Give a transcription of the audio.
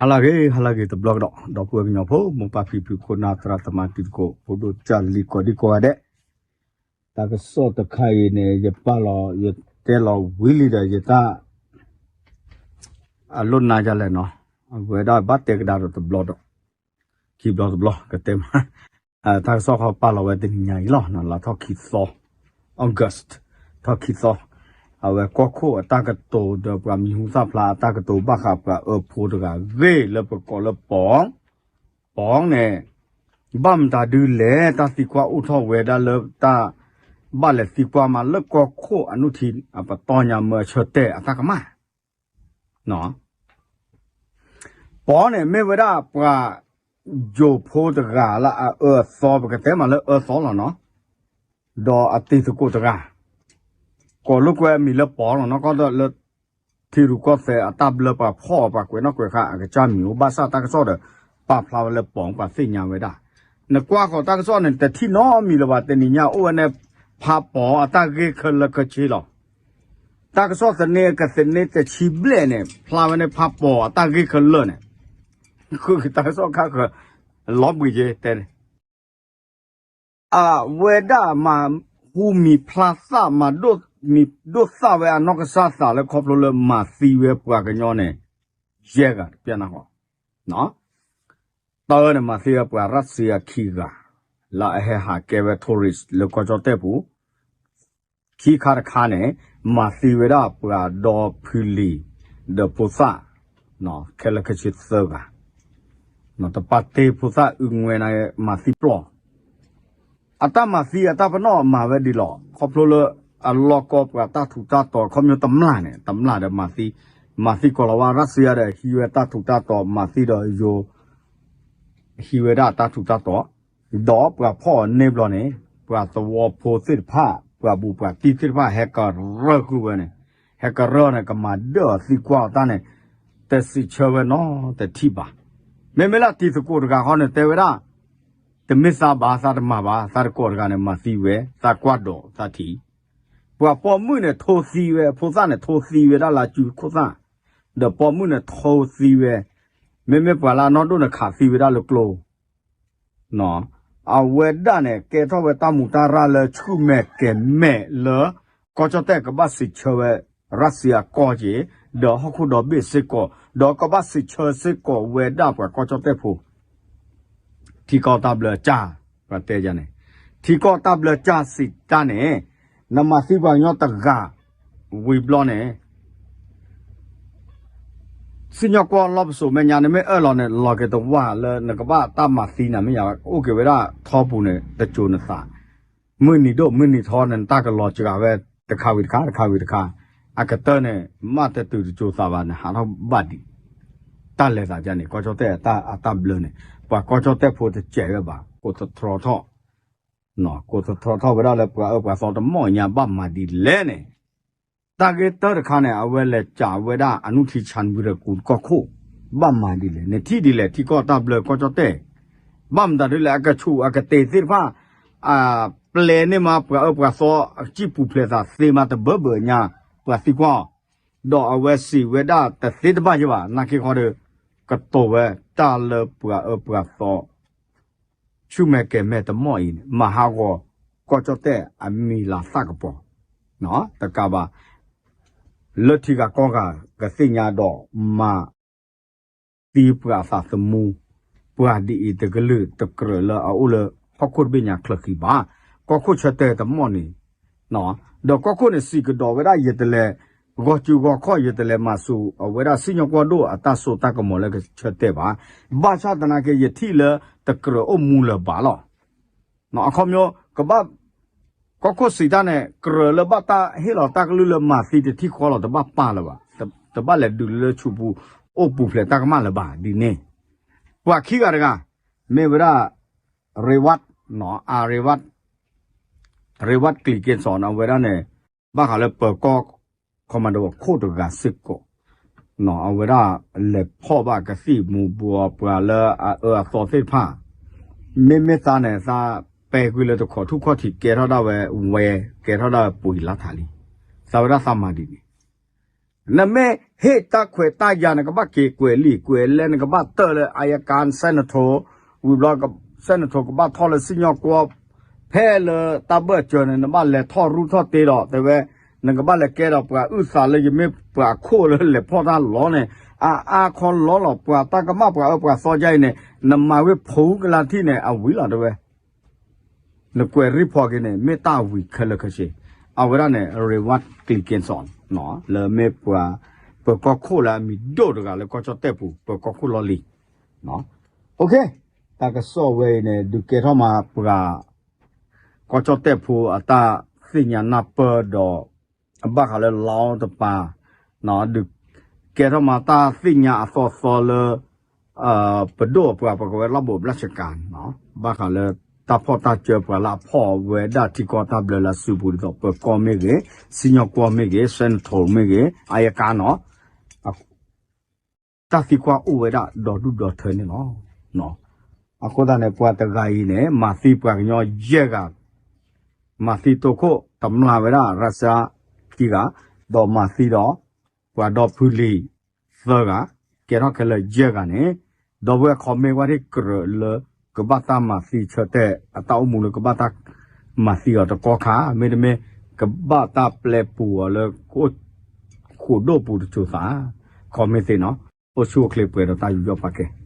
ဟါလၢအဂ့ၤ ဟါလၢအဂ့ၤတဘျီကဒီး ဒီပုၢ်ဝဲၢ်ကညီဖိ မိၢ်ပၢ်ဖံဖု ခိၣ်နၢ်သရၣ်သမါတံၤသကိး ဖိဒိၣ်ကၢ်လံၤကိးဒံကိးဂၤဒဲး, တၢ်ကစီၣ်တခါအံၤန့ၣ် ယပာ်လီၤ ယတဲလီၤဝံၤလံဒီး ယတၢ် အလိၣ်နါယလဲၣ်နီၤ, အဝဲဒၣ်ဘၣ်တဲကဒါဒီးတဘျီဒီး ခံဘျီတဘျီ ကတဲမး, တၢ်ကစီၣ်ခီပာ်လီၤဝဲတနံၤညါအံၤလီၤ, လါထီၣ်ခံသီ August ထီၣ်ခံသီ, အဝဲကီၢ်ခိၣ်အတၢ်ကတိၤဒီးပှၤမံၤဟူသၣ်ဖျါအတၢ်ကတိၤဘၣ်ဃးပှၤအၢဖိတဂၤဂ့ၢ်လၢပကိးလၢပီၣ်, ပီၣ်န့ၣ် ဘၣ်မတၤဒုလဲၣ် တၢ်သံကွၢ်အိၣ်ထီၣ်ဝဲဒၣ်လၢတၢ် ဘၣ်လဲၤသံကွၢ်မးလၢကီၢ်ခိၣ်အနုၢ်ထံအပတီၢ်ညါမၢအဆၢတဲာ်အတၢ်ကမၣ် ပီၣ်န့ၣ် မ့ၢ်ဝဲဒၣ်ပှၤယိၤဖိတဂၤလၢအအၢအသီ ပကတဲမးလၢအၢသီလီၤနီၤ, ဒီးအတံၤသကိးတဂၤ, ကိးလိာ်ကွဲအမံၤလၢပီၣ်လီၤနီၤ, ကီၢ်ဒီးလၢ ထံရူၢ်ကီၢ်သဲးအတၢ်ဘျၢ ပှၤဖီၣ်အီၤပှၤကွဲးနီၣ်ကွဲးဃါအကစၢ်မံၤအိၣ် ဘၣ်ဆၣ်တၢ်ကစီၣ်ဒီး ပာ်ဖျါဝဲလၢပီၣ် ပှၤသ့ၣ်ညါဝဲဒၣ်, နကွၢ်ဃီၤတၢ်ကစီၣ်န့ၣ် တထံၣ်နီတမံၤလၢၤဘၣ်, တနံၤညါအိၣ်ဝဲန့ၣ် ဖးပီၣ်အတၢ်ဂ့ၢ်ခဲလၢာ်ခဲဆ့လီၤ တၢ်ကစီၣ်သန့ကသန့တဆံဘျဲၣ်န့ၣ် ဖျါဝဲန့ၣ်ဖးပီၣ်အတၢ်ဂ့ၢ်ခဲလၢာ်န့ၣ်, ဃုတၢ်ကစီၣ်ခါဃၢၤ လီၤဘှံးက့ၤတဲန့ၣ်, အဝဲဒၣ်မၤဟူမံၤဖျါသၣ် မၤဒိၣ်မံၤဒိၣ်သၣ်ဝဲအနီၢ်ကစၢ်သးလၢခီဖျိလၢမၤသံဝဲပှၤကညီန့ၣ် ယဲၢ်ဂၤတပျၢ်နၢ်ဃီ တၢ်အၢန့ၣ် မၤသံဝဲပှၤရၢၣ်စံယၤခံဂၤ လၢအဟဲဟးကဲဝဲ tourist လၢကီၢ်ကၠီၣ်တဲၣ်ပူၤ, ခံခါတခါန့ၣ် မၤသံဝဲဒၣ်ပှၤဒီဖုလံၤ ဒီးဖိသၣ် ခဲလၢာ်ခဲဆ့သၢဂၤ, တပာ်တ့ဖိသၣ်အုးငွဲန့ၣ် မၤသံပျီၢ် အတၢ်မၤသံအတၢ်ပနီၣ်မၤဝဲဒ်လီၤ. ခီဖျိလၢအလီၢ်ကီၢ်ပှၤတၢ်ထူးတၢ်တီၤ ခီဖျိတမျၢ်န့ၣ် တမျၢ်ဒီးမၤသံ, မၤသံကိးလီၤဝဲရၢၣ်စံယၤဒီး ဟံးဝဲတၢ်ထူးတၢ်တီၤ မၤသံဒီးယိၤ ဟံးဝဲဒၣ်တၢ်ထူးတၢ်တီၤ, ဒီးပှၤဖီၣ်အီၤန့ၢ်ဘျီန့ၣ် ပှၤသဝီဖိသ့ၣ်တဖၣ် ပှၤဘူးပှၤတံၢ်သ့ၣ်တဖၣ် ဟဲကရၢဃုာ်ဝဲန့ၣ်, ဟဲကရၢန့ၣ် ကမၤဒၢၣ်အီၤသံကွၢ်အီၤတၢ်န့ၣ် တစံးဆၢဝဲနီတထံၣ်ဘၣ်. မ့မ့ၢ်လၢတံၤသကိးတဂၤဃီန့ၣ် တဲဝဲဒၣ် တမ့ၢ်သးဘၣ် သးတမၤဘၣ် သးတကိးတဂၤန့ၣ် မၤသံဝဲ သးကွၢ်ဒိးသးထံၣ်, ပှၤပိာ်မုၣ်န့ၣ် ထိသံဝဲ ဖိသၣ်န့ၣ် ထိသံဝဲဒၣ်လၢအစုခိၣ်သၣ်, ဒီးပိာ်မုၣ်န့ၣ် ထိသံဝဲ, မ့မ့ၢ်ပှၤလၢအနီၢ်ဒိၣ်န့ၣ် ခးသံဝဲဒၣ်လၢကျိ အဝဲဒၣ်န့ၣ် ကဲထီၣ်ဝဲတၢ်မူးတၢ်ရၢ်လၢဆူၣ်မဲာ်ကဲၤမဲာ်လၢ ကီၢ်ကၠီၣ်တဲၣ်ကဘၣ်စံးဆၢဝဲ ရၢၣ်စံယၤကီၢ်က့ၤ ဒီးဟီၣ်ခိၣ်ဒီဘ့ၣ်စ့ၢ်ကီး ဒီးကဘၣ်စံးဆၢစ့ၢ်ကီးဝဲဒၣ်ပှၤကီၢ်ကၠီၣ်တဲၣ်ဖိ ထံကီၢ်တၢ်ဘျၢကၠၢ် ပှၤတဲယၤန့ၣ်, ထံကီၢ်တၢ်ဘျၢကၠၢ်စံးတၢ်န့ၣ် နမၤသံပှၤကညီတဂၤ ဝံၤဘျီန့ၣ် စံၣ်ညီၣ်ကွီၢ်လီၢ်ပစိာ်မဲာ်ညါ နမ့ၢ်အၢၣ်လီၤန့ၣ် လီၤက့ၤတဝၢ်လၢနကဘၣ်တၢ်မၤသံနၤ မ့ၢ်ယၤ အိၣ်က့ၤဝဲဒၣ်ထီပူၤန့ၣ် တစိၤနသး, မုၢ်နံၤဒိၣ်မုၢ်နံၤထီန့ၣ် နတၢ်ကလီၤစှၤဝဲ တခါဝံၤတခါ တခါဝံၤတခါ, အကတၢၢ်န့ၣ် မ့ၢ်တတုၤတစိၤသးဘၣ်န့ၣ် ဟးထီၣ်ဘၣ်ဒံး, တၢ်လဲၤသးယါန့ၣ် ကီၢ်ကၠီၣ်တဲၣ်အတၢ်ဘျၢန့ၣ် ပှၤကီၢ်ကၠီၣ်တဲၣ်ဖိတစဲးဝဲဘၣ် ကိးသတြီထီၣ် ကိးသတြီထီၣ်ဝဲဒၣ်လၢပှၤအၢပှၤသီတမီၢ်ညါ ဘၣ်မၤဒ်လဲၣ်န့ၣ်, တၢ်ဂ့ၢ်တၢတခါန့ၣ် အဝဲလဲၤစးဝဲဒၣ်အနုထံဆၣ်ဝံၤရကူးကီၢ်ခိၣ် ဘၣ်မၤဒ်လဲၣ် နထံၣ်ဒ်လဲၣ် ထံကီၢ်တၢ်ဘျၢကီၢ်ကၠီၣ်တဲၣ်, ဘၣ်မတၤဒ်လဲၣ် အကဆူးအကတ့ၤသ့ၣ်တဖၣ် အပျဲန့ၢ်မးပှၤအၢပှၤသီ အစံၣ်ပူၤဖျဲးသးသ့မးတဘၢဘၢညါ ပှၤသံကွၢ်အီၤ, ဒီးအဝဲစံးဝဲဒၣ်တသ့တဘၣ်ယဘၣ် နာ်က့ခီဒီး ကတိၤဝဲတၢ်လၢပှၤအၢပှၤသီ ဆူၣ်မဲာ်ကဲၤမဲာ်တမီၢ်အံၤန့ၣ် မၤဟးဂီၤကီၢ်ကၠီၣ်တဲၣ်အမံၤလၤသၣ်ကပီၤ တကးဘၣ် လၢထံဂၤကီၢ်ဂၤကသ့ၣ်ညါဒီးမၤ သံပှၤအသးသမူ, ပှၤဒ်အံၤတကလုာ်တကြၢးလၢအအိၣ်လၢဟီၣ်ခိၣ်တဘ့ၣ်ညါချၢဃံဘၣ်, ကီၢ်ခိၣ်ဆၢတဲာ်တမီၢ်န့ၣ်, ဒီးကီၢ်ခိၣ်န့ၣ်စံးကဒီးဝဲဒၣ် ယတလဲၤဂီၢ်စုဂီၢ်ခီၣ် ယတလဲၤမၤစူၤအဝဲဒၣ်စံၣ်ညီၣ်ကွီၢ်ဒိၣ်အတၢ်စိတၢ်ကမီၤလၢကဆၢတဲာ်ဘၣ်, ဘၣ်ဆၣ်သနာ်က့ ယထံၣ်လၢတကြၢးအိၣ်မူလၢၤဘၣ်လီၤ. အခီပညီ ကဘၣ် ကီၢ်ခိၣ်စံးတၢ်န့ၣ် ကြၢးလၢဘၣ်တၢ်ဟ့ၣ်လီၤတၢ်ကလုၢ်လၢမၤသံတထံၣ်ဃီလီၤ တဘၣ်ပာ်လၢၤဘၣ်, တဘၣ်လဲၤဒုးလၢဆူးပူၤ အိၣ်ပူၤဖျဲးတၢ်ကမၣ်လၢၤဘၣ်ဒ်န့ၣ်, ပှၤခံဂၤတဂၤ မ့ၢ်ဝဲဒၣ် ရ့ဝး, အရ့ဝး, ရ့ဝးကျံးက့စီၤန့ၣ် အဝဲဒၣ်န့ၣ် ဘၣ်ဃးလၢပၢၤကီၢ် commando ခိၣ်တဂၤစ့ၢ်ကီး အဝဲဒၣ်လဲၤဖီၣ်ဘၣ်ကသံၣ်မူၤဘှီးပှၤလၢအအၢအသီသ့ၣ်တဖၣ်, မ့မ့ၢ်သးန့ၣ် သးပဲာ်ကွံာ်လၢတခိးထူၣ်ခီၣ်ထံးကဲထီၣ်ဒၣ်ဝဲဝဲ ကဲထီၣ်ဒၣ်ဝဲပှ့ၤလါထးလံ, သးဝဲဒၣ်သးမၤဒ်န့ၣ်, နမ့ၢ် ဟ့ၣ်တၢ်ခွဲးတၢ်ယာ် နကဘၣ်က့ၤကွဲးလံာ်ကွဲးလဲၢ် နကဘၣ်တၢၢ်လၢ အယကၤ Senator ဝံၤဘျီ Senator ကဘၣ်ထီၣ်လၢစံၣ်ညီၣ်ကွီၢ် ဖဲလၢတၢ်ဘၢၣ်စၢၤန့ၣ် နဘၣ်လဲၤထီၣ်ရူၢ်ထီၣ်တ့ဒီး တဲဝဲ နကဘၣ်လဲၤကဲဒီးပှၤအုၣ်သးလၢယမ့ၢ်ပှၤခိၣ်လၢလဲၤဖီၣ်တၢ်လီၤန့ၣ် အအါခီလီၤလီၤ ပှၤတၢ်ကမၣ်ပှၤအၢပှၤသီယါအံၤန့ၣ် နမၤဝဲဖိကလါထံၣ်န့ၣ် အဝံၤလီၤတဲဝဲ နကွဲး report က့ၤန့ၣ် မ့ၢ်တၢ်ဝံၤခဲလၢာ်ခဲဆ့ အဝဲဒၣ်န့ၣ် Reverend Clemenceau လၢမ့ၢ်ပှၤ ပၢၤကီၢ်ခိၣ်လၢအမံၤဒိၣ်တဂၤလၢကီၢ်ကၠီၣ်တဲၣ်ပူၤ ပၢၤကီၢ်ခိၣ်လီၢ်လံၤ တၢ်ကစီၣ်ဝဲအံၤန့ၣ် ဒုးကဲထီၣ်မးပှၤ ကီၢ်ကၠီၣ်တဲၣ်ဖိအတၢ်သ့ၣ်ညါနၢ်ပၢၢ်ဒီး ဘၣ်ဃးလၢ လီတပၤ ဒုးကဲထီၣ်မးတၢ်သ့ၣ်ညါအသီသီလၢ ပဒိၣ်အပှၤ ပကဝဲလီၢ်ဘိးဘျၣ်စကၤ ဘၣ်ဃးလၢတၢ်ဖီၣ်တၢ်စၢၤပှၤလၢအဖီၣ်ဝဲဒၣ်ထံကီၢ်တၢ်ဘျၢလၢအစုပူၤဒ်သိး ပၢၤကီၢ်မ့ၢ်ဂ့ၤ, စံၣ်ညီၣ်ကွီၢ်မ့ၢ်ဂ့ၤ, Senator မ့ၢ်ဂ့ၤ, အယကၤနီၤ တၢ်သံကွၢ်အိၣ်ဝဲဒၣ်ဒီဒူၣ်ဒီထၢန့ၣ်လီၤ. အဃိသတးန့ၣ် ပှၤတဂၤအံၤန့ၣ် မၤသံပှၤကညီယဲၢ်ဂၤ, မၤသံတိခိၣ်တမျၢ်ဝဲဒၣ် ရၢစၢခံဂၤ, ဒီးမၤသံဒီး ပှၤဒီဖုလံၤသၢဂၤ, ကဲထီၣ်ခဲလၢာ်ယဲၢ်ဂၤန့ၣ်, ဒီပုၢ်ဝဲၢ် comment ကွၢ်ထံၣ်ကြၢးလၢ ကဘၣ်တၢ်မၤသံဆၢတဲာ် အတၢ်အိၣ်မူလၢကဘၣ်တၢ်မၤသံအီၤတကီၢ်ခါ, မ့တမ့ၢ် ကဘၣ်တၢ်ပျဲပူၤအီၤလၢ ဃိာ်ဒိၣ်ပူၤတစိၤသး, comment သ့နီၤ, အိၣ်ဆူၣ်အိၣ်ချ့ပှဲၤဒီးတၢ်ယူးယီၣ်ပာ်ကဲ